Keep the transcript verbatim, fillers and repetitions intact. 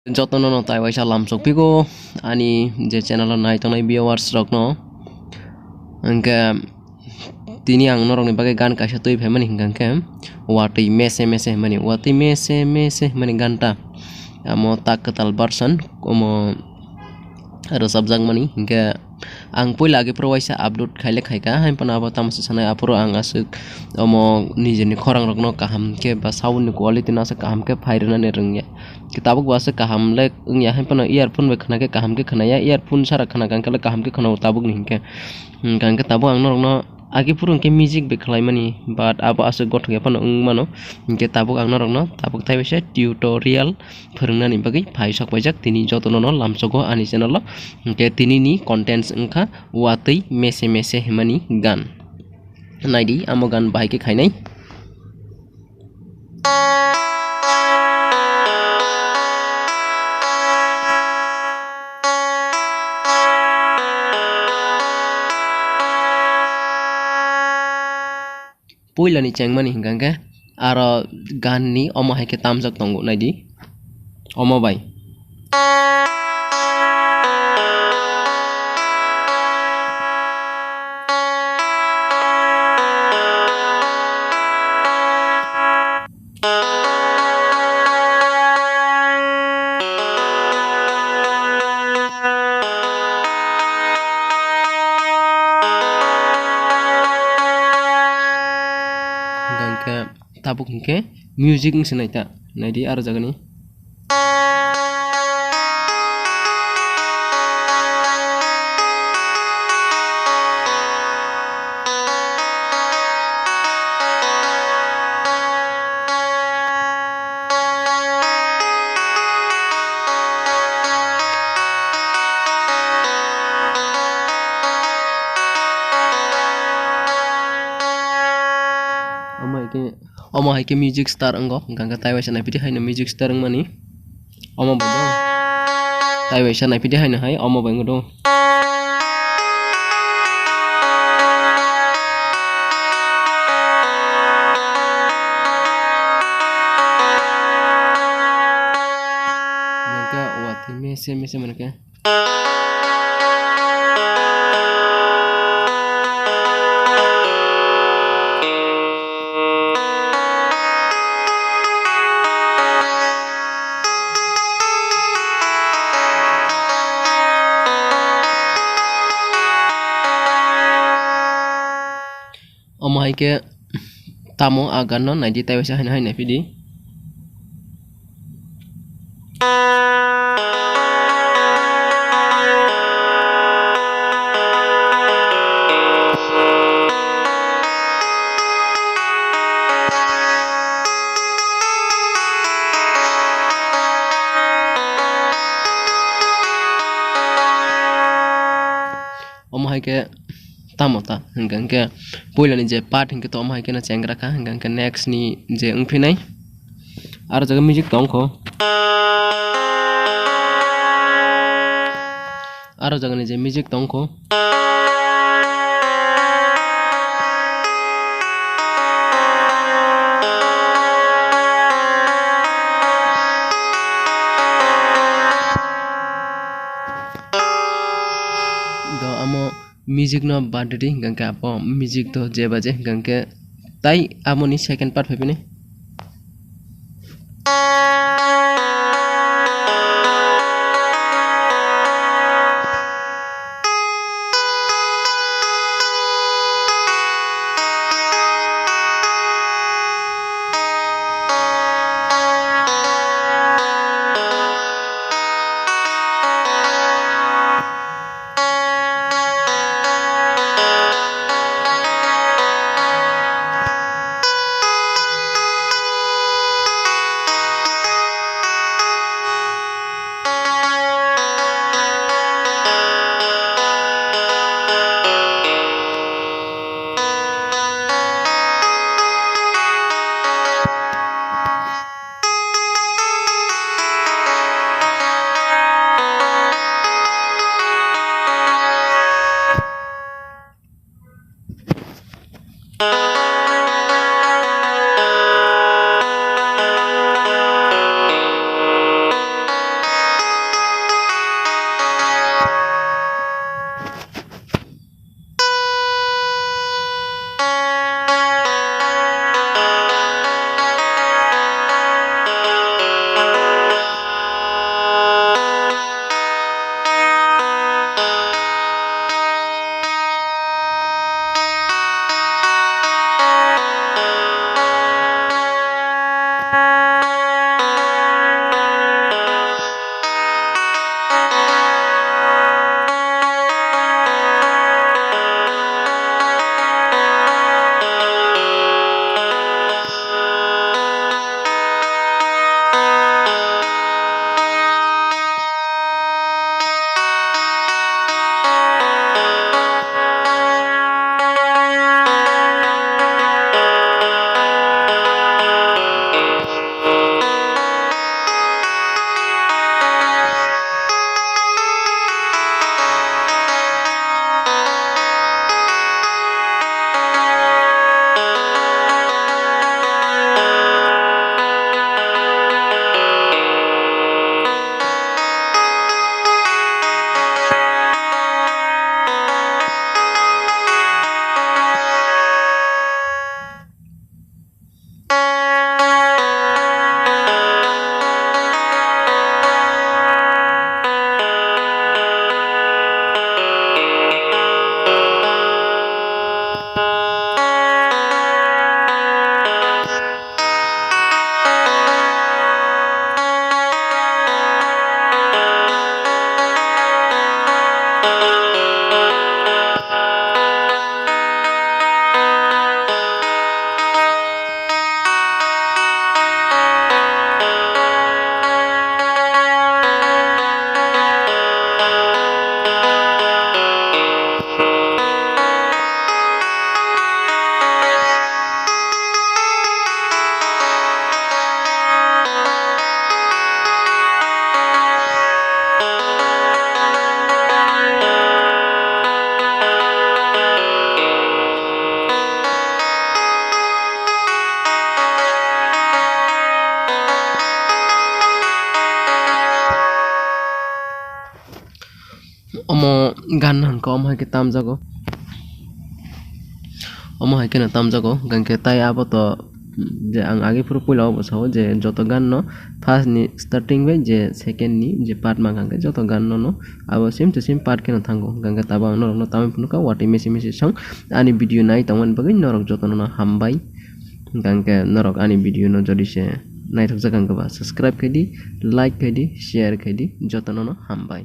Jotono no tai waisa lamsok pigo ani je channel o nai tongnai viewers rokno. Hingke tini ang norokni bagwi gan kaisa twi phaimani hingka khe watwi mese mese himani, watwi mese mese himani gan ta. Amo tak kwtal version, omo rwchapjakmani hingke ang puila age phuru waisa upload khaile khaika, haino abo tamo se sanai aphuru ang aswk omo nijeni khorang rokno kaham khe ba sound ni quality no aswk kaham khe phai rwnani rwngya. Tabuk bo aswk kaham le wngya, haino earphone bai khna khe kaham khe khnaya, earphone sara khna khe kaham khe khna o tabuk ni hinkhe. Hingke tabuk ang norokno agi phuru hingke music bai khlaimani, but abo aswk gothok ya phano wng mano. Hingke tabuk ang norokno tabuk tai waisa tutorial phwrwngnani bagwi phai sok paijak tini jotono no lamsogo ani channel o. Hingke tini ni contents wngkha watwi mese mese himani gan. Naidi amo gan bahai khe khainai. Puilani chengmani hingka khe aro ganni omo hai khe tamjak tongo, naidi omo bai. Hingka khe tabuk hinkhe music wngse nai ta, naidi aro jagani. Omo hai khe, omo hai khe music star wngo, hingka khe tai waisa naipidi haino music star wngmani. Omo bai do. Tai waisa naipidi haino hai, omo bai wngdo. Nangkhe watwi mese mese mankhe. Omo hai khe tamo a ganno naidi, tai waisa haino hai naipidi. Omo hai khe tamo ta hingka khe puilani je part hingke to omo hai khe no chengra kha, hingka khe next ni je wngphinai aro jaga music tongkho. Aro jagani je music tongkho. Do amo music no bad di, hingka khe abo music to je baje, hingka khe tai amo ni second part phai phini. Omo gan hwnkhe omo hai khe tamjago. Omo hai kheno tamjago, hwnkhe tai abo to je ang agi phuru puila o bwsao je joto gan no first ni starting bai je second ni je part mankha hwnkhe joto gan no no abo same to same part kheno thango, hwnkhe tabuk ang norok no tamwi phunukha watwi misi misi song ani video nai tongmani bagwi norok joto no no hambai, hwnkhe norok ani video no jodi se naithokjak hwnkhe ba subscribe khaidi, like khaidi, share khaidi, joto no no hambai.